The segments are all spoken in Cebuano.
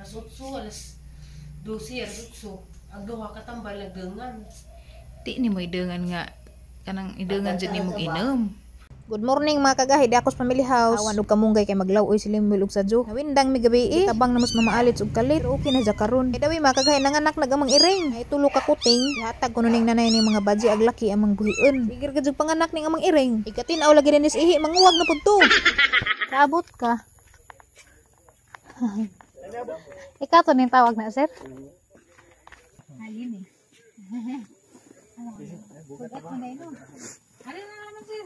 Alas 8, alas 12, alas 8. Ang duha ka tambal nagdengan. Di ni mo idengan nga kanang idengan jud nimo inom. Good morning, mga kagahi, di ako sa family house. Awan og kamunggay kay maglaw-oy sila Lemuel og Sadjo. Nawindang mi gabi eh. Tabang na mas mamaalit og kalit. Pero okay na dya karon. Kay dawi, mga kagahi, nanganak nag amang iring. Ay tulo ka kuting. Ihatag kuno ning nanay ning mga badji ag laki amang buhion. Sigir ka jud panganak ning amang iring. Ikatin-aw lagi dinis ihi manguwag na pud to. Kaabot ka. Ikaw to ning tawag na, sir? Ayun eh. Ari na naman, sir.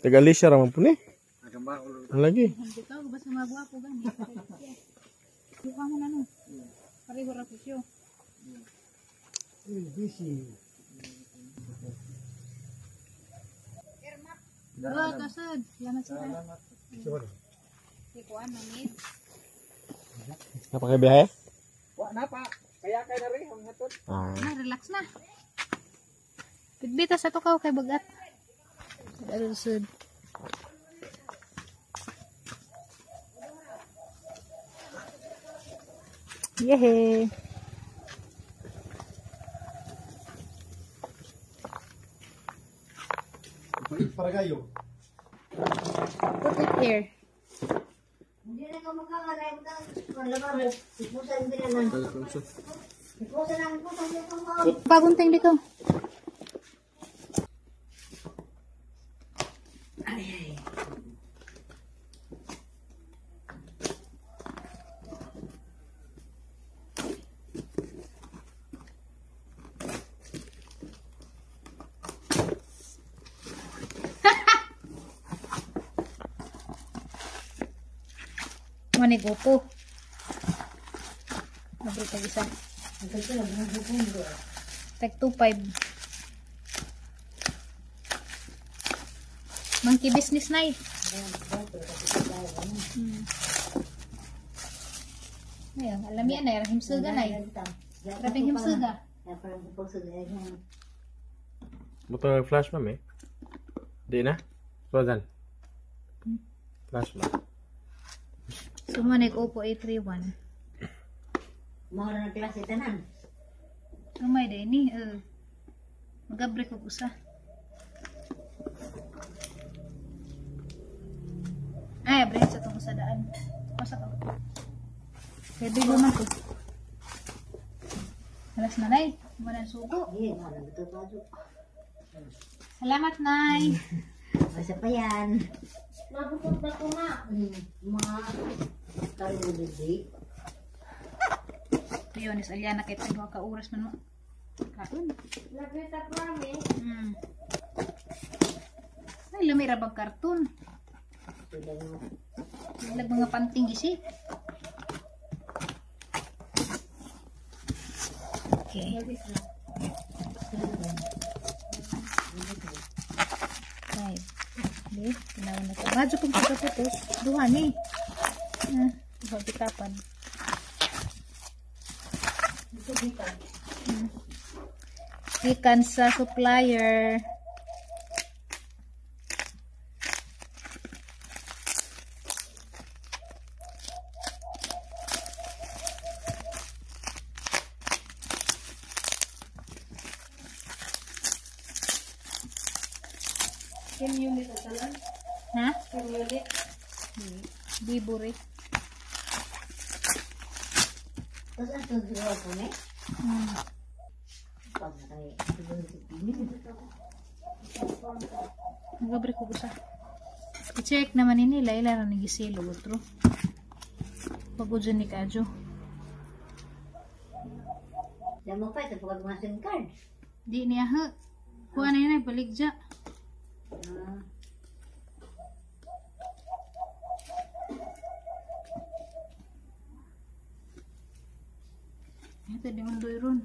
Taga Alicia ra man po ni. Ang lagi. Ikaw basta magwapo gani. Mukha mo na no. Pareho ra po siya. Oh, tasod. Salamat, sir. Ikuan mamit. Napakabiyahe? Wa na pa. Kaya kay na rin ang hatod. Ah. Na, relax na. Bitbita sa tukaw kay bagat. Sud. Yehe. Para kayo. Put it here. Hindi na ka makakaray ka. Ipusan din naman. Ipusan ang ipusan yung mga. Pagunting dito. Manig upo. Mabre tag isa. Tag 2.5. Monkey business na eh. Ayun, alam yan ay, rahim suga na eh. Rahim suga. Buto flash ma'am eh. Di na? Rodan. Flash ba? So, manig upo 831. Mga na klase tanan. Umay din ni. Magabre ko usa. Ay, abre sa itong usa daan. Usa ka. Pwede ko man ko. Alas na, nay. Wala sugo. Hindi, mga nagtutuwa. Salamat, nay. Basta pa yan. Mabukod na ko nga. Mga karibidi. Ayun, is Aliana kahit ano ka oras man mo. Kaon. Nagkita ko kami. Ay, lumira bag karton. Lag mga panting gisi. Okay. Five. Okay, tinawan na ito. Radyo kung pagkaputos, duha ni. Ah, duha bitapan. Gikan sa supplier. 10 unit at tanan. Ha? 10 unit. Di buri. Tapos ang tutuwa kami. Pag na kami. Nagabre ko gusa. I-check naman ni nila ila ra ni gisilo otro. Pagod ni kadyo. Damo pa ito pag mga SIM card. Di niya ha. Kuha na yun ay balik dya. Ah. Ito di man doy ron.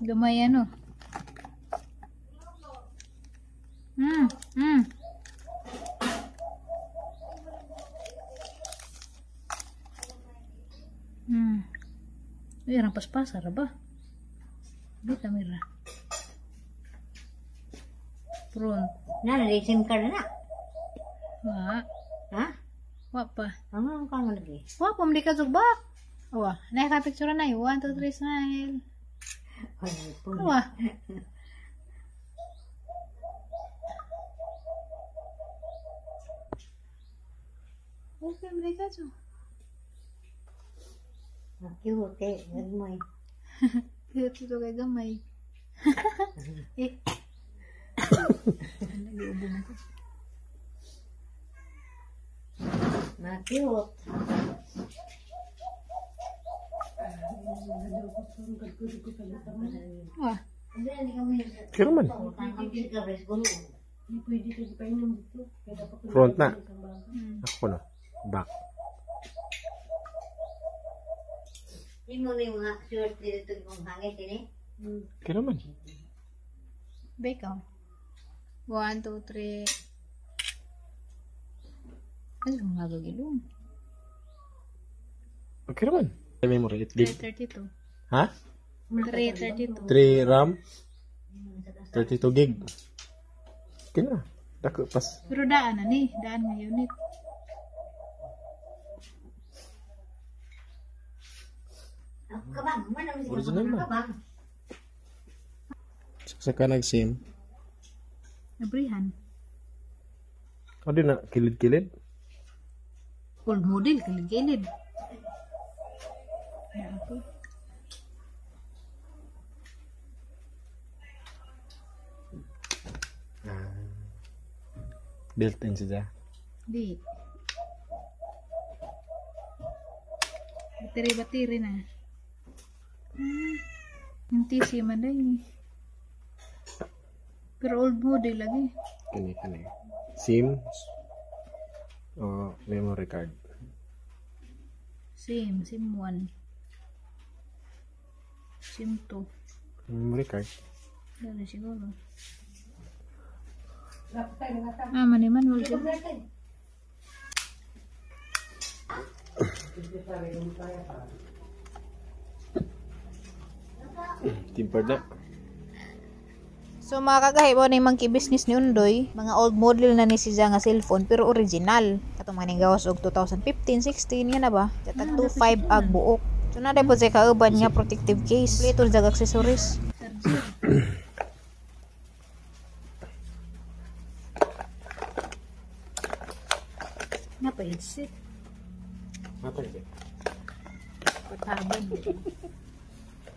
Gamay ano. Uy, arang paspasa ra ba? Bita mira. Front. Na, na SIM card na. Wa. Ha? Wa pa. Ano ang kamo lagi? Wa pa mali ka zugbak. Wa, na ka picture na 1 2 3 smile. Wa. Okay, mali ka zug. Cute, gagmay. Cute ito kay gamay. Eh. Nag-uubo mo ko. Ma-cute. Wah. Kira man. Front na. Ako na. Back. Imo na yung mga short dito kung hangit ini. Kira man. Bacon. 1, 2, 3. Ano yung nagagilong? Okay naman. Memory 8 gig. 332. Ha? 332. 3 RAM. 32 gig. Okay na. Dako pas. Pero daan na ni. Daan nga unit. Kabang, mana mo Original man. Kabang. Sa ka nag-SIM. Nabrihan. O di na kilid-kilid. Old model, kilid-kilid. Ako. Built-in siya. Di. Batiri-batiri na. Yung TC man din eh. Pero old model lagi. Kani kani. SIM o memory card. SIM, SIM 1. SIM 2. Memory card. Dali siguro. Ah, man wala siya. Tempered na. So mga kagahi mo na yung monkey business ni Undoy, mga old model na ni siya nga cellphone pero original. Katong mga gawas og 2015, 16 yan na ba? Katag 25 ag buok. So na po siya kauban nga protective case. Kompleto jag accessories. Napa-headset. Mata. Pataban.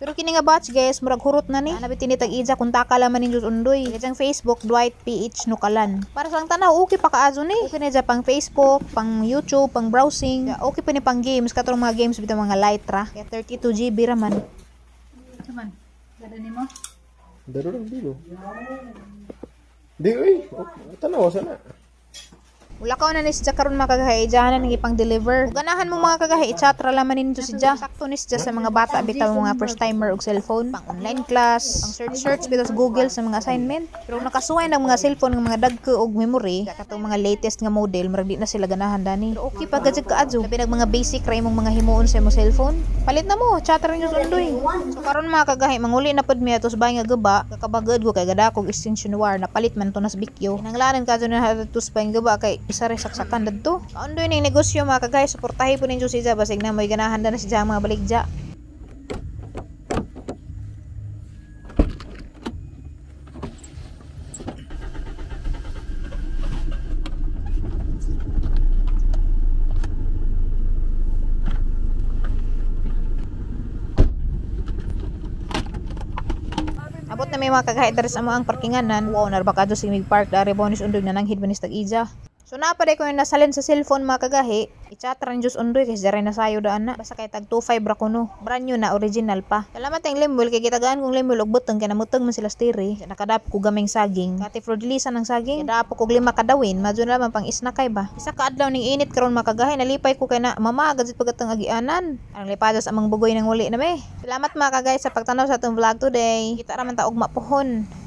Pero kini nga batch guys, murag hurot na ni. Ana bitin tag ija kung taka laman ninyo Undoy. Ang Facebook Dwight PH Nukalan. Para sa lang tanaw okay pa kaazo ni. Okay na dyan pang Facebook, pang YouTube, pang browsing. Okay pa ni pang games katong mga games bitaw mga light ra. Kaya 32 GB ra man. Saman. Gada nimo? Daro lang dilo. Di oy, tanaw sana. Wala ka na ni siya karon mga kagahi, ijahan na ipang deliver. Kung ganahan mo mga kagahi, i-chat ra laman ninyo siya. Sakto ni siya sa mga bata bitaw mga first timer og cellphone, pang online class, pang search search bitaw sa Google sa mga assignment. Pero kung nakasuway ng mga cellphone ng mga dagko og memory, katong mga latest nga model, murag di na sila ganahan dani. Pero okay pa gajud kaadyo. Labi nag mga basic ra imong mga himuon sa imong cellphone. Palit na mo, chat ra ninyo sa Undoy. So karon mga kagahi, manguli na pud mi ato sa bahay nga guba, kakabagod ko kay gadakog extension wire napalit man to nas bikyo. Kinahanglanan kadto na ato sa bahay nga guba kay isa rin saksakan dadto. Kaundoy ning negosyo mga kagay, suportahi po ninyo siya basig na mo'y ganahan na siya ang mga baligja. Abot na may mga kagahi diri sa amo ang parkinganan. Wow, narba kadto sa mig park dari bonus undoy na nanghid manis tag ija. So naa pa ko yung nasalin sa cellphone, mga kagahi. I-chat ra ni Diyos undoy kay diri nasayo daan na. Basta kay tag 25 ra kuno. Brand new na, original pa. Salamat ang Lemuel kay gitagaan kong Lemuel og butong kay namutong man sila stiri. Nakadap ko gaming saging. Kati Flordelisa ng saging. Kadapo kog lima kadawin. Madyo na lamang pang isnakay ba. Isa ka adlaw ning init karon, mga kagahi, nalipay ko kay na mama agad pagatong agianan. Ang lipadas amang bugoy nang uli na me. Salamat, mga kagahi, sa pagtanaw sa atong vlog today. Kita ra man ta ugma pohon.